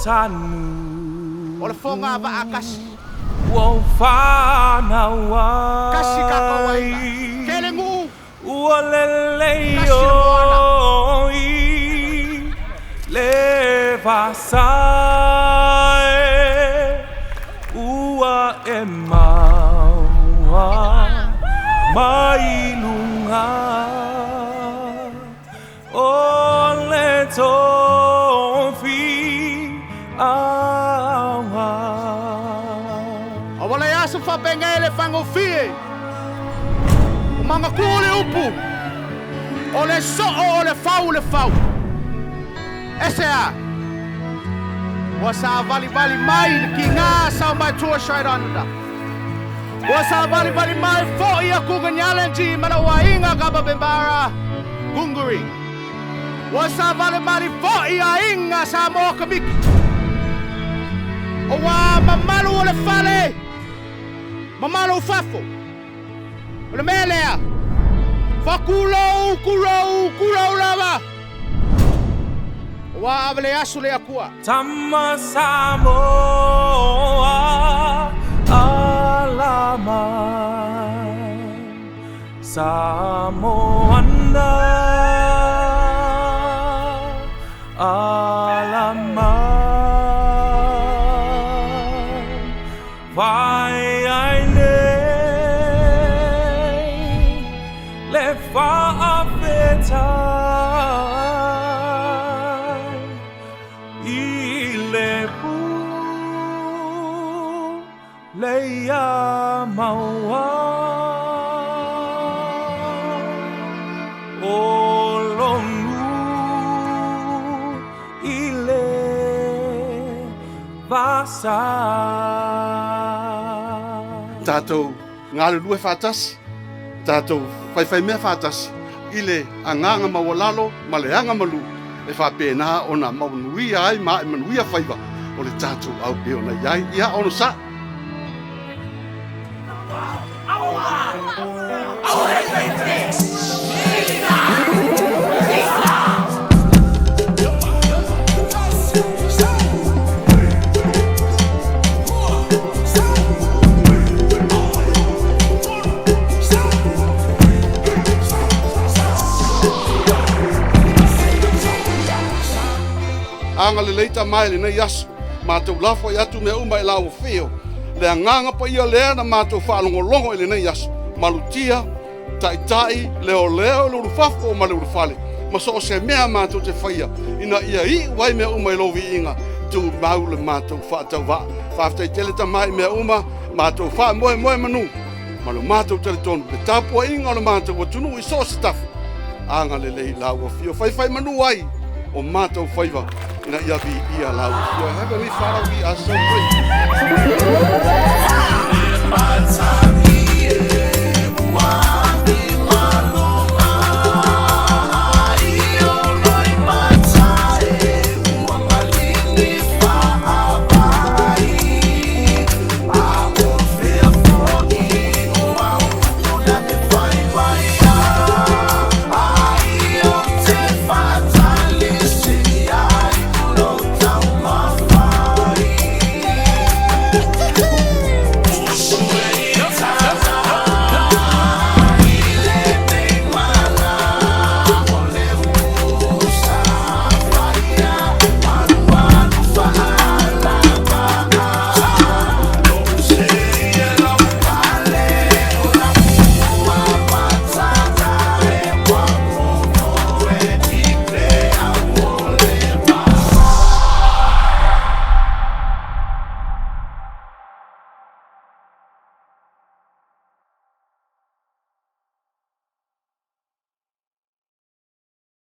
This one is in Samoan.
tanu O le foga vaa kasi. Ua ou fanau Kasi kākou aiga. ai Kele nuu. Ua lelei Kasi le moana. oi Le vasa e Ua e maua mai luga O le tofi auga Aua le aso whapenga e le whangofie. O manga ku le upu. O le soo o le fau le fau. Ese a. Ua sa vali vali mai le ki ngā sau mai tua Strait Islander. Ua sa vali vali mai fo ia kuga nyalenji mana wa inga kapa bembara. Gunguri. Ua sa vali mali fo ia inga sa moka miki. O wa mamalu o le fale. Mamalu o fafo. O le mea lea. Fakulou, kulou, kulou lava. O wa avele aso le akua. Tama Samoa alama Samoana alama Vai ai nei le faafetai i le pu le ia maua o lonu i le vasa. Tātou galulue faatasi, tātou faifaimea faatasi, i le agaga maualalo ma le aga malū, e faapena ona maunuia ai ma e manuia faiva o le tatou au e pei ona i ai. Ia ono sa. Aga lelei tama i lenei aso. Matou lafo ai atu mea uma i lau afio. Le agaga paia lea na matou faalogologo i lenei aso. Malutia, taitai, leoleo, le ulufafo ma le ulufale. Ma so o se mea matou te faia, ina ia iu ai mea uma i lou viiga, tumau le matou faatauvaa. Faafetai tele tama i mea uma, matou faamoemoe manu. Ma lo matou talitonu, le tapuaiga o le matou atunuu i so o se tafa. Aga lelei lau afio, faifai manu ai o matou faiva, ina ia viia lau afio. Heavenly Father, we are so grateful.